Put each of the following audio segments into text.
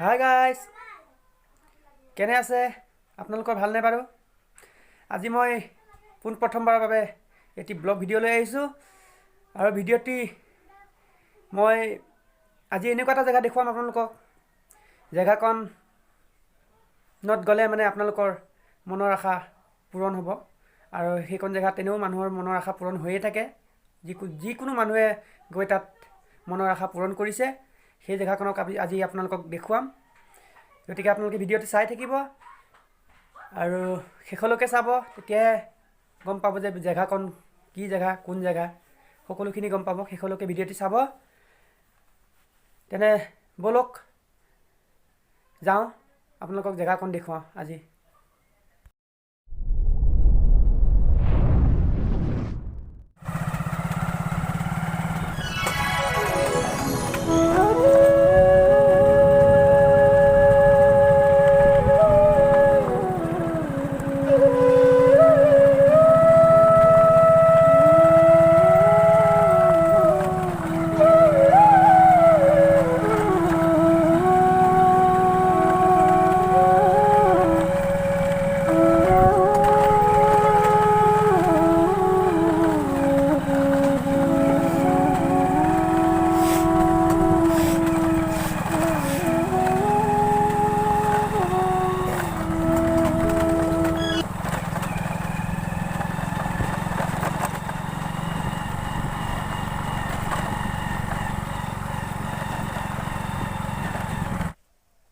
Hi guys, কেনে আছে আপোনালোকৰ? ভালনে বাৰু? আজি মই পোনপ্ৰথমবাৰৰ বাবে এটি ব্লগ ভিডিঅ' লৈ আহিছোঁ আৰু ভিডিঅ'টি মই আজি এনেকুৱা এটা জেগা দেখুৱাম আপোনালোকক, জেগাকণত গ'লে মানে আপোনালোকৰ মনৰ আশা পূৰণ হ'ব। আৰু সেইকণ জেগাত তেনেও মানুহৰ মনৰ আশা পূৰণ হৈয়ে থাকে। যিকোনো মানুহে গৈ তাত মনৰ আশা পূৰণ কৰিছে। সেই জেগাকণক আজি আপোনালোকক দেখুৱাম। গতিকে আপোনালোকে ভিডিঅ'টো চাই থাকিব আৰু শেষলৈকে চাব, তেতিয়াহে গম পাব যে জেগাকণ কি জেগা, কোন জেগা, সকলোখিনি গম পাব। শেষলৈকে ভিডিঅ'টি চাব। তেনে ব'লক যাওঁ, আপোনালোকক জেগাকণ দেখুৱাওঁ আজি।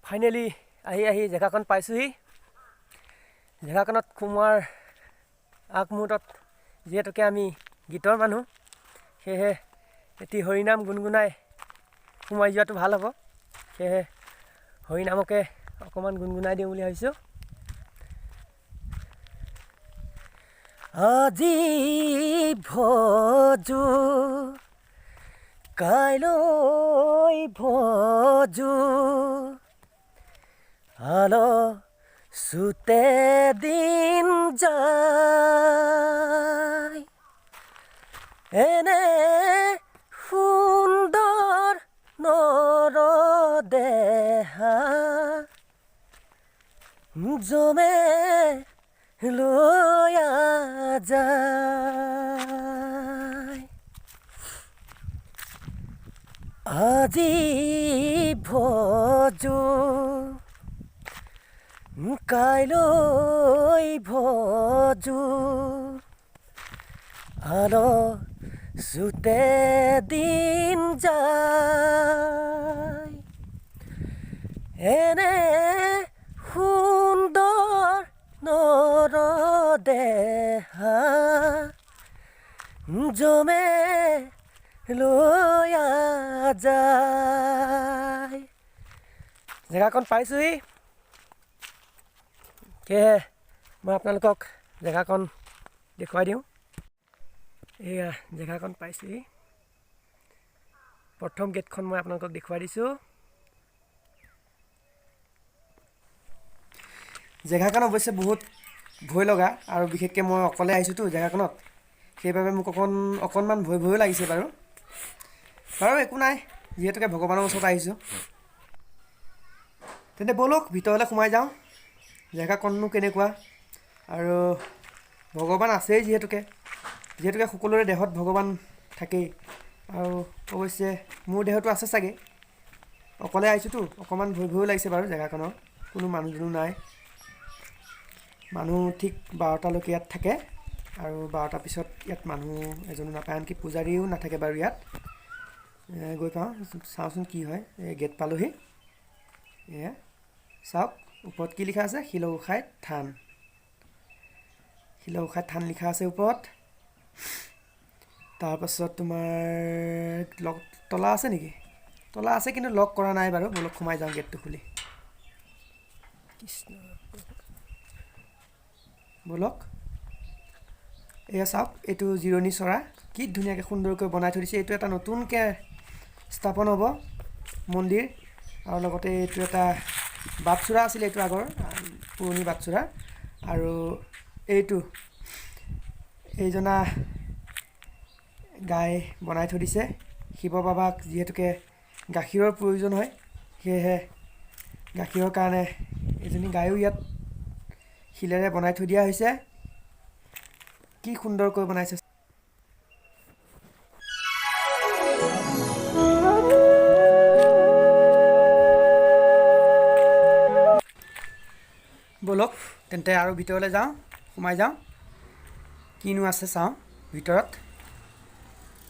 ফাইনেলি আহি আহি জেগাকণ পাইছোঁহি। জেগাকণত সোমোৱাৰ আগমুহূৰ্তত যিহেতুকে আমি গীতৰ মানুহ, সেয়েহে এটি হৰিনাম গুণগুণাই সোমাই যোৱাটো ভাল হ'ব। সেয়েহে হৰিনামকে অকণমান গুণগুণাই দিওঁ বুলি ভাবিছোঁ। আজি ভজো, কাইলৈ ভজো, আলসুতে দিন যায়, এনে সুন্দৰ নৰ দেহা যমে লৈয়া যায়। আজি ভজো, কাইলৈ ভজো, আলসুতে দিন যায়, এনে সুন্দৰ নৰ দেহা যমে লৈয়া যায়। জেগাকণ পাইছোঁহি। সেয়েহে মই আপোনালোকক জেগাকণ দেখুৱাই দিওঁ। এয়া জেগাকণ পাইছোঁহি। প্ৰথম গেটখন মই আপোনালোকক দেখুৱাই দিছোঁ। জেগাকণ অৱশ্যে বহুত ভয় লগা আৰু বিশেষকৈ মই অকলে আহিছোঁতো জেগাকণত, সেইবাবে মোক অকণমান ভয় ভয়ো লাগিছে বাৰু। বাৰু একো নাই, যিহেতুকে ভগৱানৰ ওচৰত আহিছোঁ। তেন্তে ব'লক ভিতৰলৈ সোমাই যাওঁ, জেগাকণনো কেনেকুৱা। আৰু ভগৱান আছেই, যিহেতুকে সকলোৰে দেহত ভগৱান থাকেই, আৰু অৱশ্যে মোৰ দেহতো আছে চাগে। অকলে আহিছোঁতো, অকণমান ভয় ভয়ো লাগিছে বাৰু। জেগাকণৰ কোনো মানুহ দুনুহ নাই। মানুহ ঠিক 12টালৈকে ইয়াত থাকে আৰু 12টাৰ পিছত ইয়াত মানুহ এজনো নাপায়, আনকি পূজাৰীও নাথাকে বাৰু ইয়াত। গৈ পাওঁ, চাওঁচোন কি হয়। এই গেট পালোহি। এয়া চাওক, ওপৰত কি লিখা আছে, শিলগোসাঁই থান। শিলগোসাঁই থান লিখা আছে ওপৰত। তাৰপাছত তোমাৰ লক তলা আছে নেকি? তলা আছে কিন্তু লক কৰা নাই বাৰু। ব'লক সোমাই যাওঁ গেটটো খুলি। কৃষ্ণ, ব'লক। এয়া চাওক, এইটো জিৰণি চৰা, কি ধুনীয়াকৈ সুন্দৰকৈ বনাই থৈ দিছে। এইটো এটা নতুনকৈ স্থাপন হ'ব মন্দিৰ। আৰু লগতে এইটো এটা বাটচ'ৰা আছিলে, এইটো আগৰ পুৰণি বাটচ'ৰা। আৰু এইটো এইজনা গাই বনাই থৈ দিছে। শিৱ বাবাক যিহেতুকে গাখীৰৰ প্ৰয়োজন হয়, সেয়েহে গাখীৰৰ কাৰণে এজনী গায়ো ইয়াত শিলেৰে বনাই থৈ দিয়া হৈছে। কি সুন্দৰকৈ বনাইছে। ব'লক তেন্তে আৰু ভিতৰলৈ যাওঁ, সোমাই যাওঁ, কিনো আছে চাওঁ। ভিতৰত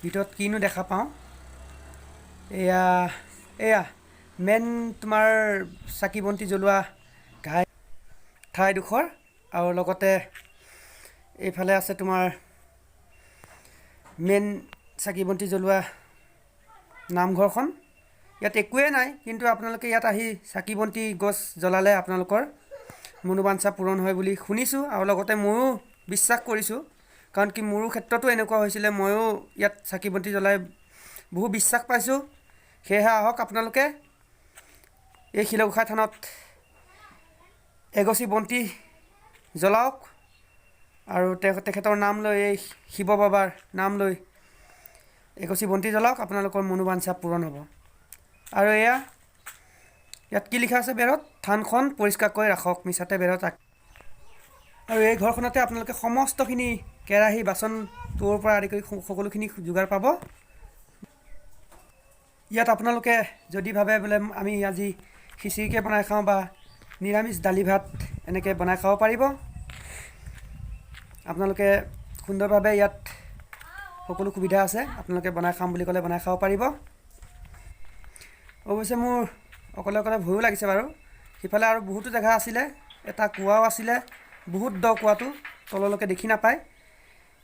ভিতৰত কিনো দেখা পাওঁ। এয়া এয়া মেইন তোমাৰ চাকি বন্তি জ্বলোৱা ঘাই ঠাইডোখৰ, আৰু লগতে এইফালে আছে তোমাৰ মেইন চাকি বন্তি জ্বলোৱা নামঘৰখন। ইয়াত একোৱেই নাই, কিন্তু আপোনালোকে ইয়াত আহি চাকি বন্তি গছ জ্বলালে আপোনালোকৰ মনোবাঞ্ছা পূৰণ হয় বুলি শুনিছোঁ, আৰু লগতে ময়ো বিশ্বাস কৰিছোঁ। কাৰণ কি মোৰো ক্ষেত্ৰতো এনেকুৱা হৈছিলে, ময়ো ইয়াত চাকি বন্তি জ্বলাই বহু বিশ্বাস পাইছোঁ। সেয়েহে আহক আপোনালোকে এই শিলগোসাঁই থানত এগছি বন্তি জ্বলাওক, আৰু তেখেতৰ নাম লৈ, এই শিৱ বাবাৰ নাম লৈ এগছি বন্তি জ্বলাওক, আপোনালোকৰ মনোবাঞ্ছা পূৰণ হ'ব। আৰু এয়া ইয়াত কি লিখা আছে বেৰত, থানখন পৰিষ্কাৰকৈ ৰাখক, মিছাতে বেৰত ৰাখ। আৰু এই ঘৰখনতে আপোনালোকে সমস্তখিনি কেৰাহী বাচন টোৰ পৰা আদি কৰি সকলোখিনি যোগাৰ পাব। ইয়াত আপোনালোকে যদি ভাবে বোলে আমি আজি খিচিৰিকে বনাই খাওঁ বা নিৰামিষ দালি ভাত এনেকৈ বনাই খাব পাৰিব। আপোনালোকে সুন্দৰভাৱে ইয়াত সকলো সুবিধা আছে, আপোনালোকে বনাই খাম বুলি ক'লে বনাই খাব পাৰিব। অৱশ্যে মোৰ অকলে অকলে ভয়ো লাগিছে বাৰু। সিফালে আৰু বহুতো জেগা আছিলে, এটা কুঁৱাও আছিলে, বহুত দ কুঁৱাটো, তললৈকে দেখি নাপায়।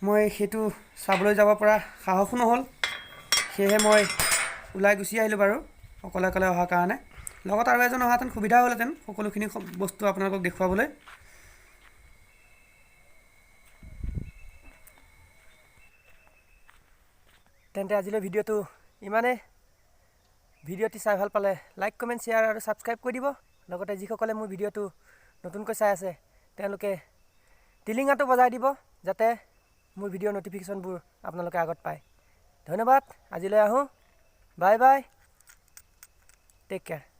মই সেইটো চাবলৈ যাব পৰা সাহসো নহ'ল, সেয়েহে মই ওলাই গুচি আহিলোঁ বাৰু অকলে অকলে অহাৰ কাৰণে। লগত আৰু এজন অহাহেঁতেন সুবিধা হ'লহেঁতেন সকলোখিনি বস্তু আপোনালোকক দেখুৱাবলৈ। তেন্তে আজিলৈ ভিডিঅ'টো ইমানেই। ভিডিঅ'টি চাই ভাল পালে লাইক, কমেণ্ট, শ্বেয়াৰ আৰু ছাবস্ক্ৰাইব কৰি দিব। লগতে যিসকলে মোৰ ভিডিঅ'টো নতুনকৈ চাই আছে তেওঁলোকে টিলিঙাটো বজাই দিব, যাতে মোৰ ভিডিঅ' ন'টিফিকেশ্যনবোৰ আপোনালোকে আগত পায়। ধন্যবাদ, আজিলৈ আহোঁ। Bye bye, take care.